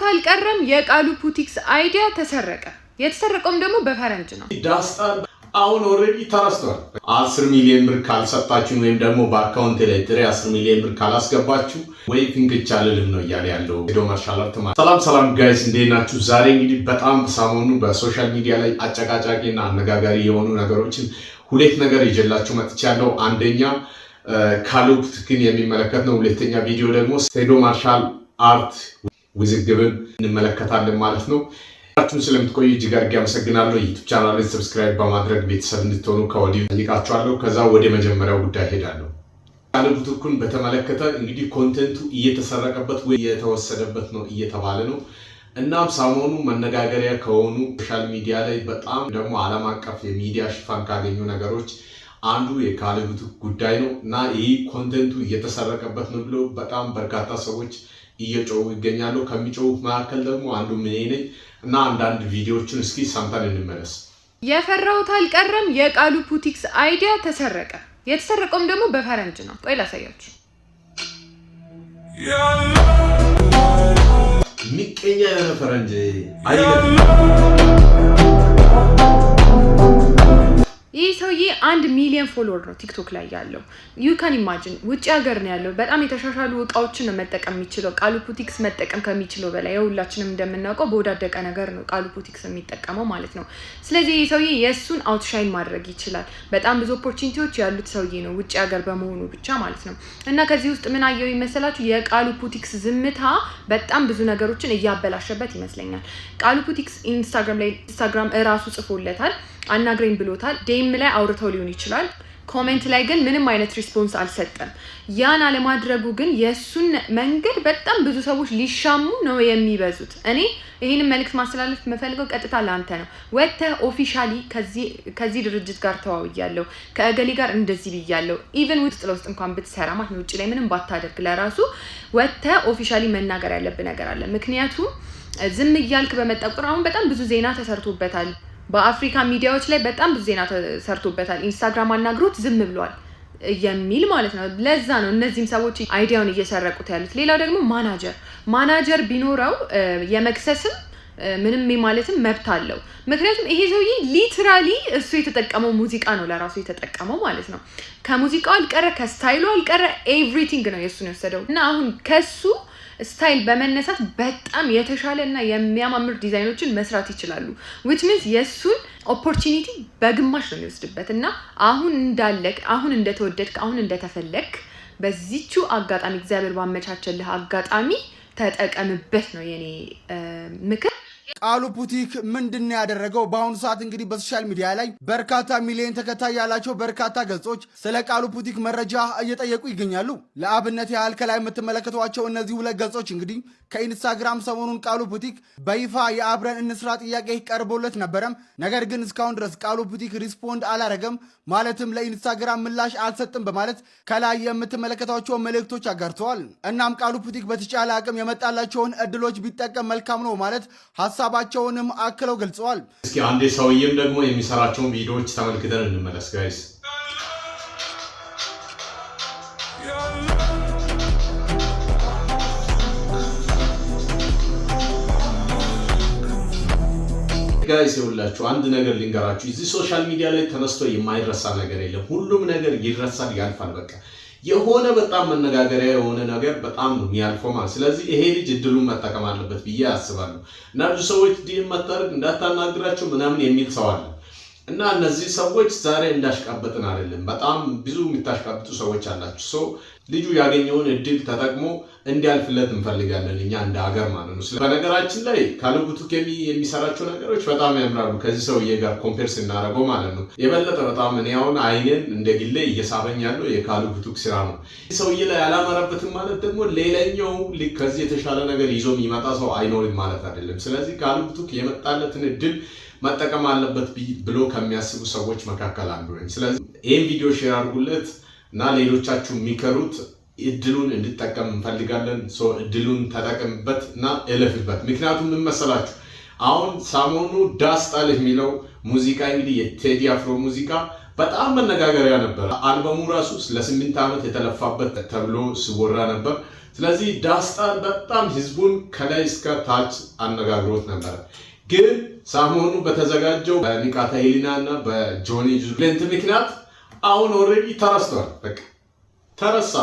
የፈራሁት አልቀረም። የቃሉ ፑቲክስ idea ተሰረቀ። የተሰረቀውም ደግሞ በፈረንጅ ነው። ዳስጣል አሁን already ተረስቷል። 10 ሚሊዮን ብር ካልሰጣችሁ ወይም ደግሞ በ account ላይ ጥሬ 10 ሚሊዮን ብር ካላስገባችሁ ወይ ፍንክች አልልም ነው እያለ ያለው ሴዶ martial art ማለት። ሰላም ሰላም guys፣ እንዴት ናችሁ? ዛሬ እንግዲህ በጣም ሰሞኑ በ social media ላይ አጨቃጫቂ እና አነጋጋሪ የሆኑ ነገሮችን ሁለት ነገር ይዤላችሁ መጥቻለሁ። አንደኛ ካሉ ፑቲክን የሚመለከት ነው። ሁለተኛ ቪዲዮ ደግሞ ሴዶ martial art ውዝግብን እንመለከታለን ማለት ነው። አብራችሁን ስለምትቆዩ እጅግ አድርጌ አመሰግናለሁ። YouTube channel ን subscribe በማድረግ ቤተሰብ እንድትሆኑ ከወዲሁ ጠይቃችኋለሁ። ከዛ ወደ መጀመሪያው ጉዳይ ሄዳለሁ። ቃሉ ቡቲክን በተመለከተ እንግዲህ content ኡ እየተሰረቀበት ወይ እየተወሰደበት ነው እየተባለ ነው። እናም ሰሞኑ መነጋገሪያ ከሆኑ social media ላይ በጣም ደግሞ ዓለም አቀፍ የሚዲያ ሽፋን ካገኙ ነገሮች አንዱ የካሉ ቡቲክ ጉዳይ ነው እና ይህ content ኡ እየተሰረቀበት ነው ብሎ በጣም በርካታ ሰዎች እየጮሁ ይገኛሉ። ከሚጮሁት መካከል ደግሞ አንዱ እኔ ነኝ እና አንዳንድ ቪዲዮዎችን እስኪ ሰምተን እንመለስ። የፈራሁት አልቀረም። የቃሉ ፑቲክስ idea ተሰረቀ። የተሰረቀውም ደግሞ በፈረንጅ ነው። ቆይ ላሳያችሁ። ምቀኛ የሆነ ፈረንጅ አይለም። ይህ ሰውዬ 1 ሚሊዮን follower ነው TikTok ላይ ያለው። You can imagine፣ ውጭ ሀገር ነው ያለው። በጣም የተሻሻሉ እቃዎችን ነው መጠቀም የሚችለው። ቃሉ ፑቲክስ መጠቀም ከሚችለው በላይ፣ የሁላችንም እንደምናውቀው በወዳደቀ ነገር ነው ቃሉ ፑቲክስ የሚጠቀመው ማለት ነው። ስለዚህ ይህ ሰውዬ የእሱን outshine ማድረግ ይችላል። በጣም ብዙ opportunity ዎች ያሉት ሰውዬ ነው ውጭ ሀገር በመሆኑ ብቻ ማለት ነው። እና ከዚህ ውስጥ ምን አየው ይመሰላችሁ? የቃሉ ፑቲክስ ዝምታ በጣም ብዙ ነገሮችን እያበላሸበት ይመስለኛል። ቃሉ ፑቲክስ Instagram ላይ፣ Instagram እራሱ ጽፎለታል፣ አናግረኝ ብሎታል። DM ላይ አውርተው ሊሆን ይችላል። Comment ላይ ግን ምንም አይነት response አልሰጠም። ያን አለማድረጉ ግን የእሱን መንገድ በጣም ብዙ ሰዎች ሊሻሙ ነው የሚበዙት። እኔ ይህንን መልእክት ማስተላለፍ የምፈልገው ቀጥታ ለአንተ ነው። ወጥተህ officially ከዚህ ድርጅት ጋር ተዋውያለሁ፣ ከእገሌ ጋር እንደዚህ ብያለሁ፣ even ውስጥ ለውስጥ እንኳን ብትሰራ ማለት ነው፣ ውጭ ላይ ምንም ባታደርግ ለራሱ ወጥተህ officially መናገር ያለብህ ነገር አለ። ምክንያቱም ዝም እያልክ በመጣ ቁጥር አሁን በጣም ብዙ ዜና ተሰርቶበታል። በአፍሪካ ሚዲያዎች ላይ በጣም ብዙ ዜና ተሰርቶበታል። Instagram አናግሮት ዝም ብሏል የሚል ማለት ነው። ለዛ ነው እነዚህም ሰዎች idea ውን እየሰረቁት ያሉት። ሌላው ደግሞ ማናጀር ቢኖረው የመክሰስም ምንም ማለትም መብት አለው። ምክንያቱም ይሄ ሰውዬ literally እሱ የተጠቀመው ሙዚቃ ነው ለራሱ የተጠቀመው ማለት ነው። ከሙዚቃው አልቀረ፣ ከ style ኡ አልቀረ፣ everything ነው የእሱን የወሰደው እና አሁን ከሱ style በመነሳት በጣም የተሻለ እና የሚያማምር ዲዛይኖችን መስራት ይችላሉ። Which means የእሱን opportunity በግማሽ ነው የሚወስድበት። እና አሁን እንዳለክ፣ አሁን እንደተወደድክ፣ አሁን እንደተፈለግክ በዚቹ አጋጣሚ፣ እግዚአብሔር ባመቻቸልህ አጋጣሚ ተጠቀምበት ነው የኔ ምክር። ቃሉ ቡቲክ ምንድን ነው ያደረገው? በአሁኑ ሰዓት እንግዲህ በ social media ላይ በርካታ ሚሊዮን ተከታይ ያላቸው በርካታ ገጾች ስለ ቃሉ ቡቲክ መረጃ እየጠየቁ ይገኛሉ። ለአብነት ያህል ከላይ የምትመለከቷቸው እነዚህ ሁለት ገጾች እንግዲህ ከ Instagram ሰሞኑን ቃሉ ቡቲክ በይፋ የአብረን እንስራ ጥያቄ ቀርቦለት ነበረም። ነገር ግን እስካሁን ድረስ ቃሉ ቡቲክ respond አላረገም፣ ማለትም ለ Instagram ምላሽ አልሰጥም በማለት ከላይ የምትመለከቷቸው መልእክቶች አጋርተዋል። እናም ቃሉ ቡቲክ በተቻለ አቅም የመጣላቸውን እድሎች ቢጠቀም መልካም ነው ማለት ሀሳባቸውንም አክለው ገልጸዋል። እስኪ አንዴ ሰውዬም ደግሞ የሚሰራቸውን ቪዲዮዎች ተመልክተን እንመለስ guys። Guys፣ ይኸውላችሁ አንድ ነገር ልንገራችሁ። እዚህ social media ላይ ተነስቶ የማይረሳ ነገር የለም። ሁሉም ነገር ይረሳል፣ ያልፋል። በቃ የሆነ በጣም መነጋገሪያ የሆነ ነገር በጣም ነው የሚያልፈው ማለት። ስለዚህ ይሄ ልጅ እድሉን መጠቀም አለበት ብዬ አስባለሁ። እና ብዙ ሰዎች DM መታረግ እንዳታናግራቸው ምናምን የሚል ሰው አለ። እና እነዚህ ሰዎች ዛሬ እንዳሽቃበጥን አይደለም። በጣም ብዙ የምታሽቃብጡ ሰዎች አላችሁ። So ልጁ ያገኘውን እድል ተጠቅሞ እንዲያልፍለት እንፈልጋለን እኛ እንደ ሀገር ማለት ነው። በነገራችን ላይ ካሉ ቡቲክ የሚሰራቸው ነገሮች በጣም ያምራሉ። ከዚህ ሰውዬ ጋር compare ስናደርገው ማለት ነው። የበለጠ በጣም እኔ አሁን አይኔን እንደ ግሌ እየሳበኝ ያለው የካሉ ቡቲክ ስራ ነው። ሰውዬ ላይ ያላመረበትም ማለት ደግሞ ሌላኛው ከዚህ የተሻለ ነገር ይዞ የሚመጣ ሰው አይኖርም ማለት አይደለም። ስለዚህ ካሉ ቡቲክ የመጣለትን እድል መጠቀም አለበት ብሎ ከሚያስቡ ሰዎች መካከል አንዱ ነኝ። ስለዚህ ይህን ቪዲዮ share አድርጉለት እና ሌሎቻችሁ የሚከሩት እድሉን እንዲጠቀም እንፈልጋለን። እድሉን ተጠቀምበት እና እለፍበት። ምክንያቱም ምን መሰላችሁ፣ አሁን ሰሞኑ ዳስ ጣልህ የሚለው ሙዚቃ እንግዲህ የቴዲ አፍሮ ሙዚቃ በጣም መነጋገሪያ ነበር። አልበሙ ራሱ ለ8 ዓመት የተለፋበት ተብሎ ሲወራ ነበር። ስለዚህ ዳስጣል በጣም ህዝቡን ከላይ እስከ ታች አነጋግሮት ነበረ። ግን ሰሞኑ በተዘጋጀው በንቃተ ህሊና እና በጆኒ ጁብሌንት ምክንያት አሁን already ተረስቷል። በቃ ተረሳ።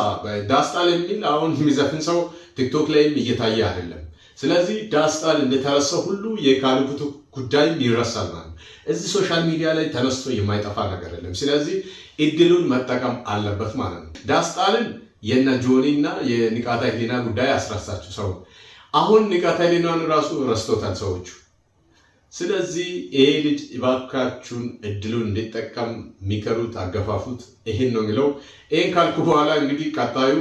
ዳስጣል የሚል አሁን የሚዘፍን ሰው ቲክቶክ ላይም እየታየ አይደለም። ስለዚህ ዳስጣል እንደተረሳ ሁሉ የቃሉ ጉዳይም ይረሳል ማለት ነው። እዚህ social media ላይ ተነስቶ የማይጠፋ ነገር የለም። ስለዚህ እድሉን መጠቀም አለበት ማለት ነው። ዳስጣልን የነ ጆኒ እና የንቃተ ህሊና ጉዳይ አስረሳቸው ሰው። አሁን ንቃተ ህሊናን ራሱ ረስቶታል ሰዎቹ። ስለዚህ ይሄ ልጅ እባካችሁን እድሉን እንዲጠቀም የሚከሩት አገፋፉት። ይሄን ነው የሚለው። ይሄን ካልኩ በኋላ እንግዲህ ቀጣዩ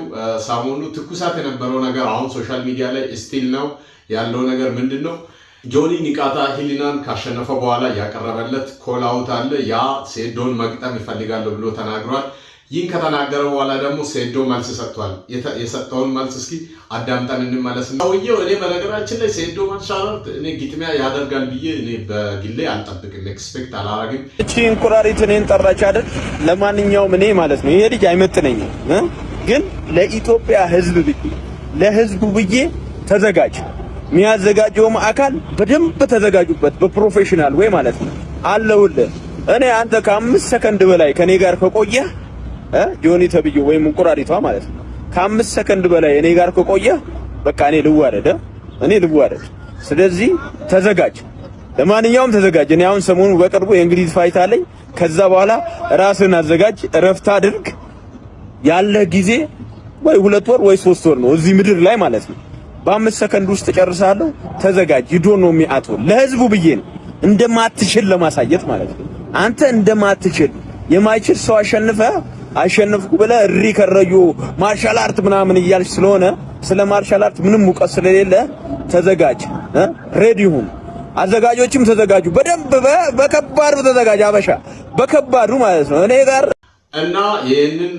ሰሞኑ ትኩሳት የነበረው ነገር አሁን social media ላይ still ነው ያለው ነገር ምንድን ነው? ጆኒ ንቃተ ህሊናን ካሸነፈ በኋላ ያቀረበለት call out አለ። ያ ሴዶን መግጠም ይፈልጋለሁ ብሎ ተናግሯል። ይህን ከተናገረ በኋላ ደግሞ ሴዶ መልስ ሰጥቷል። የሰጠውን መልስ እስኪ አዳምጠን እንመለስ። ሰውየው እኔ በነገራችን ላይ ሴዶ martial art እኔ ግጥሚያ ያደርጋል ብዬ እኔ በግሌ አልጠብቅም፣ expect አላረግም። እቺ እንቁራሪት እኔን ጠራች አይደል? ለማንኛውም እኔ ማለት ነው ይሄ ልጅ አይመጥነኝም፣ ግን ለኢትዮጵያ ሕዝብ ብዬ፣ ለህዝቡ ብዬ ተዘጋጅ። የሚያዘጋጀውም አካል በደንብ ተዘጋጁበት፣ በ professional way ማለት ነው። አለሁልህ። እኔ አንተ ከ5 ሰከንድ በላይ ከኔ ጋር ከቆየህ፣ ጆኒ ተብዬ ወይም እንቁራሪቷ ማለት ነው፣ ከ5 ሰከንድ በላይ እኔ ጋር ከቆየህ በቃ እኔ ልዋረድ፣ እኔ ልዋረድ። ስለዚህ ተዘጋጅ፣ ለማንኛውም ተዘጋጅ። እኔ አሁን ሰሞኑ በቅርቡ የእንግሊዝ fight አለኝ። ከዛ በኋላ ራስህን አዘጋጅ፣ እረፍት አድርግ። ያለ ጊዜ ወይ 2 ወር ወይ 3 ወር ነው እዚህ ምድር ላይ ማለት ነው። በ5 ሰከንድ ውስጥ ጨርሳለሁ። ተዘጋጅ። You don't know me at all። ለህዝቡ ብዬ ነው፣ እንደማትችል ለማሳየት ማለት ነው። አንተ እንደማትችል፣ የማይችል ሰው አሸንፈ አሸንፍኩ ብለህ እሪ ከረዩ martial art ምናምን እያልሽ ስለሆነ፣ ስለ martial art ምንም እውቀት ስለሌለ ተዘጋጅ፣ ready ሁን። አዘጋጆችም ተዘጋጁ፣ በደንብ በከባዱ ተዘጋጅ። አበሻ በከባዱ ማለት ነው እኔ ጋር እና ይህንን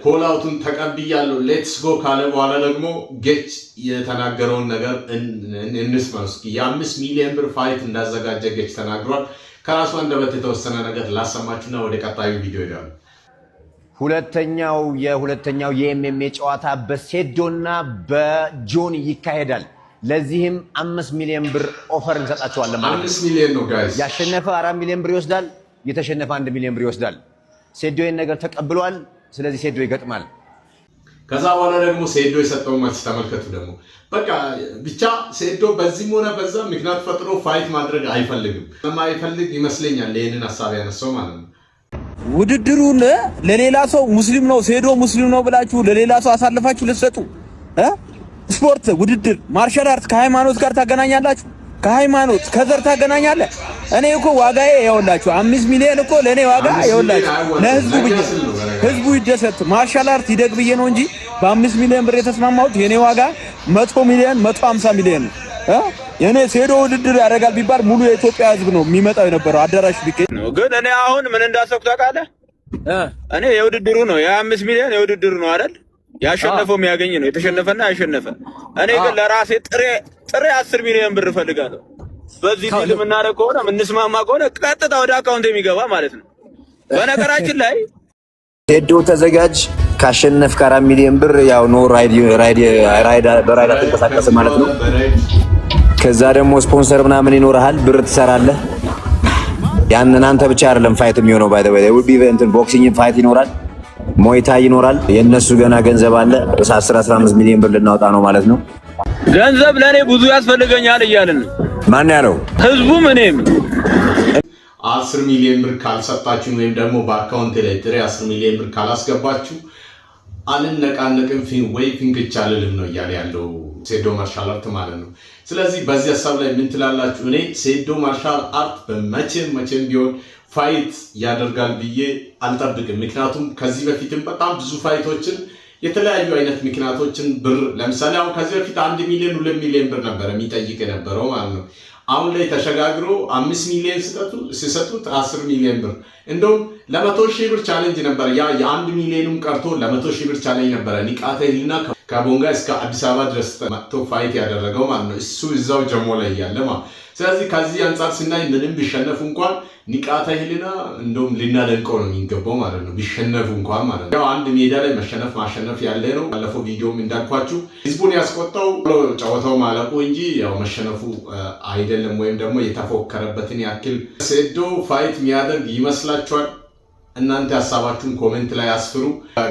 call out ኡን ተቀብያለሁ let's go ካለ በኋላ ደግሞ ጌች የተናገረውን ነገር እንስማ እስኪ። የ5 ሚሊዮን ብር fight እንዳዘጋጀ ጌች ተናግሯል። ከራሱ አንደበት የተወሰነ ነገር ላሰማችሁና ወደ ቀጣዩ ቪዲዮ ይሄዳሉ። ሁለተኛው የሁለተኛው የ MMA ጨዋታ በሴዶና በጆኒ ይካሄዳል። ለዚህም 5 ሚሊዮን ብር offer እንሰጣቸዋለን ማለት ነው። 5 ሚሊዮን ነው guys። ያሸነፈ 4 ሚሊዮን ብር ይወስዳል፣ የተሸነፈ 1 ሚሊዮን ብር ይወስዳል። ሴዶ ይህን ነገር ተቀብሏል። ስለዚህ ሴዶ ይገጥማል። ከዛ በኋላ ደግሞ ሴዶ የሰጠውን መልስ ተመልከቱ። ደግሞ በቃ ብቻ ሴዶ በዚህም ሆነ በዛ ምክንያት ፈጥሮ fight ማድረግ አይፈልግም። የማይፈልግ ይመስለኛል ይህንን ሀሳብ ያነሳው ማለት ነው። ውድድሩን ለሌላ ሰው፣ ሙስሊም ነው ሴዶ፣ ሙስሊም ነው ብላችሁ ለሌላ ሰው አሳልፋችሁ ልትሰጡ፣ ስፖርት ውድድር martial art ከሃይማኖት ጋር ታገናኛላችሁ? ከሃይማኖት ከዘር ታገናኛለህ? እኔ እኮ ዋጋዬ ይኸውላችሁ 5 ሚሊዮን እኮ ለእኔ ዋጋ ይኸውላችሁ ለህዝቡ ብዬ፣ ህዝቡ ይደሰት፣ martial art ይደግ ብዬ ነው እንጂ በ5 ሚሊዮን ብር የተስማማሁት። የኔ ዋጋ 100 ሚሊዮን፣ 150 ሚሊዮን ነው። የኔ ሴዶ ውድድር ያደርጋል ቢባል ሙሉ የኢትዮጵያ ህዝብ ነው የሚመጣው የነበረው አዳራሽ ቢገኝ። ግን እኔ አሁን ምን እንዳሰብኩ ታውቃለህ? እኔ የውድድሩ ነው፣ የ5 ሚሊዮን የውድድሩ ነው አይደል? ያሸነፈው የሚያገኝ ነው፣ የተሸነፈና ያሸነፈ። እኔ ግን ለራሴ ጥሬ ጥሬ 10 ሚሊዮን ብር እፈልጋለሁ። በዚህ deal የምናደርግ ከሆነ፣ የምንስማማ ከሆነ ቀጥታ ወደ account የሚገባ ማለት ነው። በነገራችን ላይ ሴዶ ተዘጋጅ። ካሸነፍክ 4 ሚሊዮን ብር፣ ያው no ride ride ride በ ride አትንቀሳቀስም ማለት ነው። ከዛ ደግሞ ስፖንሰር ምናምን ይኖርሃል፣ ብር ትሰራለህ። ያንን አንተ ብቻ አይደለም fight የሚሆነው፣ by the way will be እንትን boxing fight ይኖራል፣ Muay Thai ይኖራል። የእነሱ ገና ገንዘብ አለ። 10 15 ሚሊዮን ብር ልናወጣ ነው ማለት ነው። ገንዘብ ለእኔ ብዙ ያስፈልገኛል እያልን ነው። ማን ያለው? ህዝቡም እኔም። 10 ሚሊዮን ብር ካልሰጣችሁ ወይም ደግሞ በ account ላይ ጥሬ 10 ሚሊዮን ብር ካላስገባችሁ አልነቃነቅም ወይ ፍንክች አልልም ነው እያለ ያለው ሴዶ martial art ማለት ነው። ስለዚህ በዚህ ሀሳብ ላይ ምን ትላላችሁ? እኔ ሴዶ martial art በመቼም መቼም ቢሆን fight ያደርጋል ብዬ አልጠብቅም። ምክንያቱም ከዚህ በፊትም በጣም ብዙ fight ኦችን የተለያዩ አይነት ምክንያቶችን ብር፣ ለምሳሌ አሁን ከዚህ በፊት 1 ሚሊዮን 2 ሚሊዮን ብር ነበር የሚጠይቅ የነበረው ማለት ነው። አሁን ላይ ተሸጋግሮ 5 ሚሊዮን ሲሰጡት 10 ሚሊዮን ብር፣ እንደውም ለ100 ሺህ ብር challenge ነበር። ያ የ1 ሚሊዮኑም ቀርቶ ለ100 ሺህ ብር challenge ነበረ። ንቃተ ህሊና ከቦንጋ እስከ አዲስ አበባ ድረስ መጥቶ fight ያደረገው ማለት ነው። እሱ እዛው ጀሞ ላይ እያለ ማለት። ስለዚህ ከዚህ አንጻር ስናይ ምንም ቢሸነፉ እንኳን ንቃተ ህሊና እንደውም ልናደንቀው ነው የሚገባው ማለት ነው። ቢሸነፉ እንኳን ማለት ነው። ያው አንድ ሜዳ ላይ መሸነፍ ማሸነፍ ያለ ነው። ባለፈው ቪዲዮም እንዳልኳችሁ ህዝቡን ያስቆጣው ጨዋታው ማለቁ እንጂ ያው መሸነፉ አይደለም። ወይም ደግሞ የተፎከረበትን ያክል ሴዶ fight የሚያደርግ ይመስላችኋል? እናንተ ሀሳባችሁን comment ላይ አስፍሩ።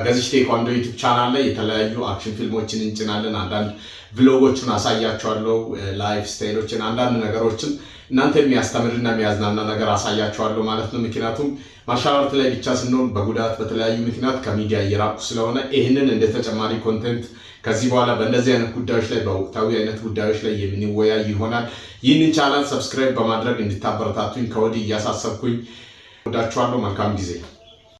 ገዝሽ ቴኳንዶ YouTube channel ላይ የተለያዩ action ፊልሞችን እንጭናለን። አንዳንድ vlog ኦችን አሳያችኋለሁ፣ lifestyle ኦችን፣ አንዳንድ ነገሮችን እናንተ የሚያስተምርና የሚያዝናና ነገር አሳያችኋለሁ ማለት ነው። ምክንያቱም martial art ላይ ብቻ ስንሆን በጉዳት በተለያዩ ምክንያት ከሚዲያ እየራቁ ስለሆነ ይህንን እንደ ተጨማሪ content ከዚህ በኋላ በእንደዚህ አይነት ጉዳዮች ላይ፣ በወቅታዊ አይነት ጉዳዮች ላይ የምንወያይ ይሆናል። ይህንን channel subscribe በማድረግ እንድታበረታቱኝ ከወዲህ እያሳሰብኩኝ ወዳችኋለሁ። መልካም ጊዜ።